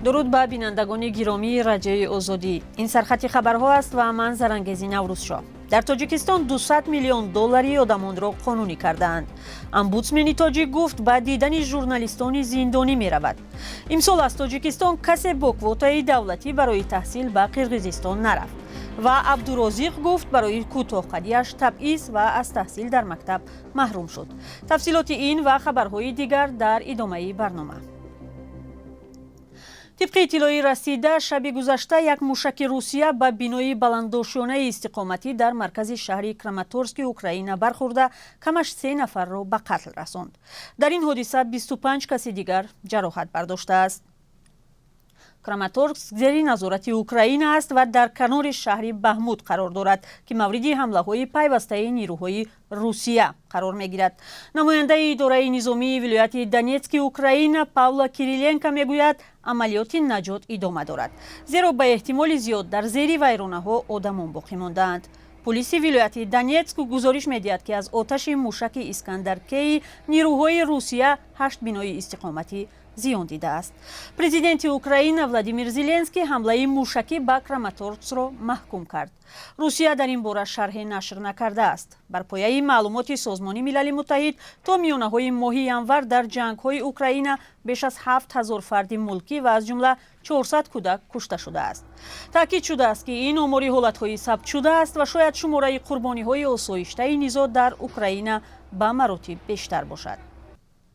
Дуруд ба бинандагони гиромии Радиои Озодӣ. Ин сархати хабарҳо аст ва ман Зарангези Наврӯзшоҳ. Дар Тоҷикистон 200 миллион доллари одамонро қонунӣ кардаанд. Омбудсмени тоҷик гуфт, ба дидани журналистони зиндонӣ меравад. Имсол аз Тоҷикистон касе бо квотаи давлатӣ барои таҳсил ба Қирғизистон нарафт ва Абдурозиқ гуфт, барои кӯтоҳқадиаш табъиз ва аз таҳсил дар мактаб маҳрум шуд. Тафсилоти ин ва хабарҳои дигар дар идомаи барнома. Тибқи иттилои расида, шаби гузашта як мушаки Русия ба бинои баландошёнаи истиқоматӣ дар маркази шаҳри Краматорски Украина бархӯрда, камаш се нафарро ба қатл расонд. Дар ин ҳодиса 25 каси дигар ҷароҳат бардоштааст. Краматорск зери назорати Украина аст ва дар канори шаҳри Бахмут қарор дорад, ки мавриди ҳамлаҳои пайвастаи нирӯҳои Русия қарор мегирад. Намояндаи идораи низомии вилояти Донетски Украина Павло Кириленко мегӯяд, амалиёти наҷот идома дорад, зеро ба эҳтимоли зиёд дар зери вайронаҳо одамон боқӣ мондаанд. Пулиси вилояти Донетск гузориш медиҳад, ки аз оташи мушаки Искандар-Кеи нирӯҳои Русия ҳашт бинои истиқоматӣ зиён дидааст. Президенти Украина Владимир Зеленский ҳамлаи мушакӣ ба Краматорскро маҳкум кард. Русия дар ин бора шарҳе нашр накардааст. Бар пояи маълумоти Созмони Милали Муттаҳид, то миёнаҳои моҳи январ дар ҷангҳои Украина беш аз 7000 фарди мулкӣ ва аз ҷумла 400 кӯдак кушта шудааст. Таъкид шудааст, ки ин омори ҳолатҳои сабтшуда аст ва шояд шумораи қурбониҳои осоиштаи низоъ дар Украина ба маротиб бештар бошад.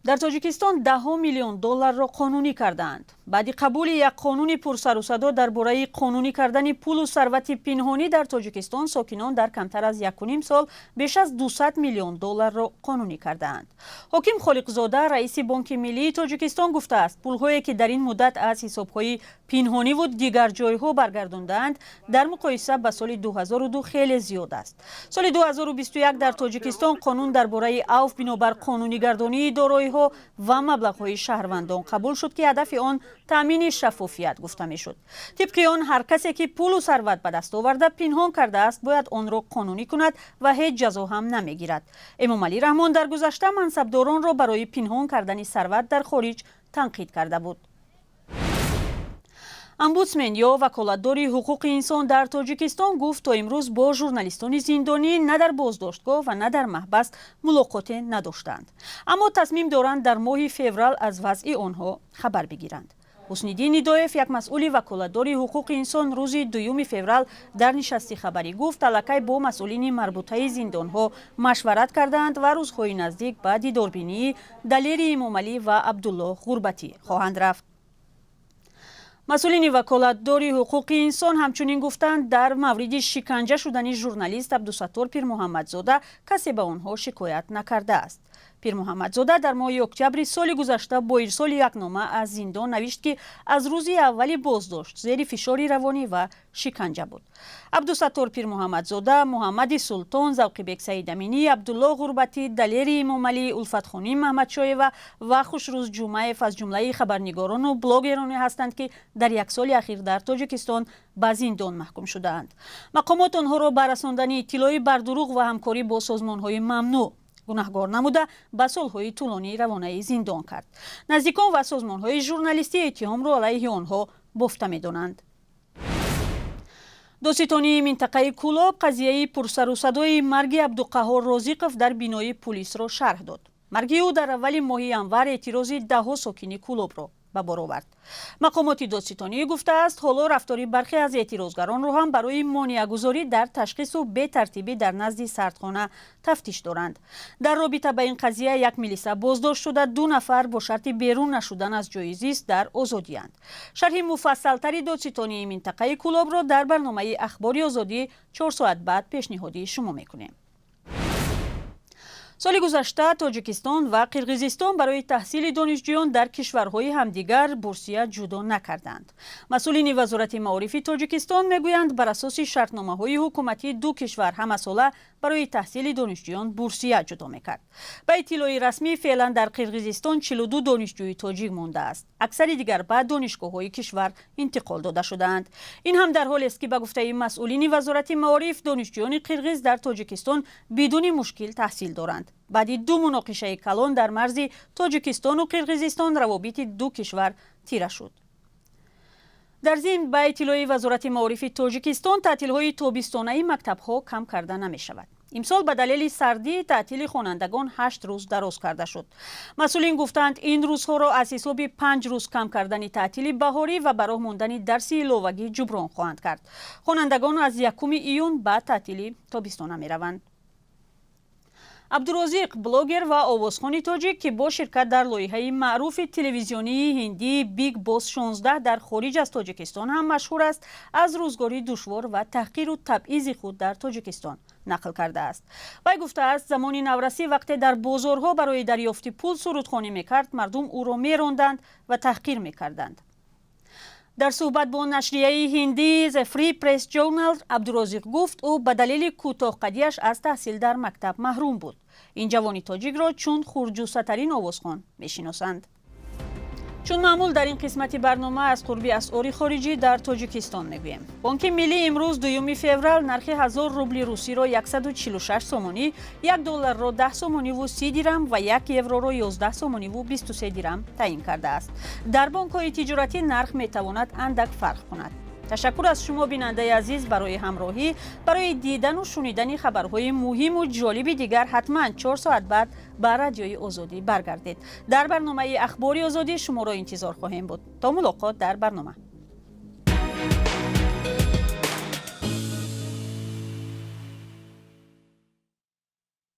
Дар Тоҷикистон даҳҳо миллион долларро қонунӣ кардаанд. Баъди қабули як қонуни пурсарусадо дар бораи қонунӣ кардани пулу сарвати пинҳонӣ дар Тоҷикистон, сокинон дар камтар аз 1,5 сол беш аз 200 миллион долларро қонунӣ кардаанд. Ҳоким Холиқзода, раиси Бонки Миллии Тоҷикистон, гуфтааст, пулҳое ки дар ин муддат аз ҳисобҳои пинҳониву дигар ҷойҳо баргардондаанд, дар муқоиса ба соли 2002 хеле зиёд аст. Соли 2021 дар Тоҷикистон қонун дар бораи авф бинобар қонунигардонии дороиҳо ва маблағҳои шаҳрвандон қабул шуд, ки ҳадафи он таъмини шаффофият гуфта мешуд. Тибқи он, ҳар касе ки пулу сарват ба даст оварда, пинҳон кардааст, бояд онро қонунӣ кунад ва ҳеҷ ҷазо ҳам намегирад. Эмомалӣ Раҳмон дар гузашта мансабдоронро барои пинҳон кардани сарват дар хориҷ танқид карда буд. Омбудсмен ё ваколатдори ҳуқуқи инсон дар Тоҷикистон гуфт, то имрӯз бо журналистони зиндонӣ на дар боздоштгоҳ ва на дар маҳбас мулоқоте надоштанд, аммо тасмим доранд дар моҳи феврал аз вазъи онҳо хабар бигиранд. Ҳусниддин Нидоев, як масъули ваколатдори ҳуқуқи инсон, рӯзи 2 феврал дар нишасти хабарӣ гуфт, аллакай бо масъулини марбутаи зиндонҳо машварат кардаанд ва рӯзҳои наздик ба дидорбинии Далери Эмомалӣ ва Абдуллоҳ Ғурбатӣ хоҳанд рафт. Масъулини ваколатдори ҳуқуқи инсон ҳамчунин гуфтанд, дар мавриди шиканҷа шудани журналист Абдусаттор Пирмуҳаммадзода касе ба онҳо шикоят накардааст. Пирмуҳаммадзода дар моҳи октябри соли гузашта бо ирсоли як нома аз зиндон навишт, ки аз рӯзи аввали боздошт зери фишори равонӣ ва шиканҷа буд. Абдусаттор Пирмуҳаммадзода, Муҳаммади Султон, Завқибек Саидаминӣ, Абдулло Ғурбатӣ, Далери Эмомалӣ, Улфатхоним Маҳмадшоева ва Хушрӯз Ҷумаев аз ҷумлаи хабарнигорону блогероне ҳастанд, ки дар як соли ахир дар Тоҷикистон ба зиндон маҳкум шудаанд. Мақомот онҳоро ба расондани иттилои бардурӯғ ва ҳамкорӣ бо созмонҳои мамнӯъ гунаҳгор намуда, ба солҳои тӯлонӣ равонаи зиндон кард. Наздикон ва созмонҳои журналистӣ иттиҳомро алайҳи онҳо бофта медонанд. Додситонии минтақаи Кӯлоб қазияи пурсарусадои марги Абдуқаҳҳор Розиқов дар бинои пулисро шарҳ дод. Марги ӯ дар аввали моҳи январ эътирози даҳҳо сокини Кӯлобро ба бор овард. Мақомоти додситонӣ гуфтааст, ҳоло рафтори бархе аз эътирозгаронро ҳам барои монеагузорӣ дар ташхису бетартибӣ дар назди сардхона тафтиш доранд. Дар робита ба ин қазия як милиса боздошт шуда, ду нафар бо шарти берун нашудан аз ҷои зист дар озодиянд. Шарҳи муфассалтари додситонии минтақаи Кӯлобро дар барномаи Ахбори Озодӣ 4 соат баъд пешниҳоди шумо мекунем. Соли гузашта Тоҷикистон ва Қирғизистон барои таҳсили донишҷӯён дар кишварҳои ҳамдигар бурсия ҷудо накарданд. Масъулини Вазорати маорифи Тоҷикистон мегӯянд, бар асоси шартномаҳои ҳукуматӣ ду кишвар ҳамасола барои таҳсили донишҷӯён бурсия ҷудо мекард. Ба иттилои расмӣ, феълан дар Қирғизистон 42 донишҷӯи тоҷик мондааст. Аксари дигар ба донишгоҳҳои кишвар интиқол дода шудаанд. Ин ҳам дар ҳолест, ки ба гуфтаи масъулини Вазорати маориф, донишҷӯёни қирғиз дар Тоҷикистон бидуни мушкил таҳсил доранд. Баъди ду муноқишаи калон дар марзи Тоҷикистону Қирғизистон равобити ду кишвар тира шуд. Дар зимн, ба иттилои Вазорати маорифи Тоҷикистон, таътилҳои тобистонаи мактабҳо кам карда намешавад. Имсол ба далели сардӣ таътили хонандагон 8 рӯз дароз карда шуд. Масъулин гуфтанд, ин рӯзҳоро аз ҳисоби 5 рӯз кам кардани таътили баҳорӣ ва ба роҳ мондани дарси иловагӣ ҷуброн хоҳанд кард. Хонандагон аз 1 июн ба таътили тобистона мераванд. Абдурозиқ, блогер ва овозхони тоҷик, ки бо ширкат дар лоиҳаи маъруфи телевизионии ҳиндии Биг Босс 16 дар хориҷ аз Тоҷикистон ҳам машҳур аст, аз рӯзгори душвор ва таҳқиру табъизи худ дар Тоҷикистон нақл кардааст. Вай гуфтааст, замони наврасӣ, вақте дар бозорҳо барои дарёфти пул сурудхонӣ мекард, мардум ӯро меронданд ва таҳқир мекарданд. Дар суҳбат бо нашрияи ҳиндии The Free Press Journal Абдурозиқ гуфт, ӯ ба далели кӯтоҳқадиаш аз таҳсил дар мактаб маҳрум буд. Ин ҷавони тоҷикро чун хурдҷуссатарин овозхон мешиносанд. Чун маъмул, дар ин қисмати барнома аз қурби асъори хориҷӣ дар Тоҷикистон мегӯем. Бонки Миллӣ имрӯз, 2 феврал, нархи 1000 рубли русиро 146 сомонӣ, 1 долларро 10 сомониву 30 дирам ва 1 евроро 11 сомониву 23 дирам таъин кардааст. Дар бонкҳои тиҷоратӣ нарх метавонад андак фарқ кунад. Ташаккур аз шумо, бинандаи азиз, барои ҳамроҳӣ. Барои дидану шунидани хабарҳои муҳиму ҷолиби дигар ҳатман 4 соат баъд ба Радиои Озодӣ баргардед. Дар барномаи Ахбори Озодӣ шуморо интизор хоҳем буд. То мулоқот дар барнома.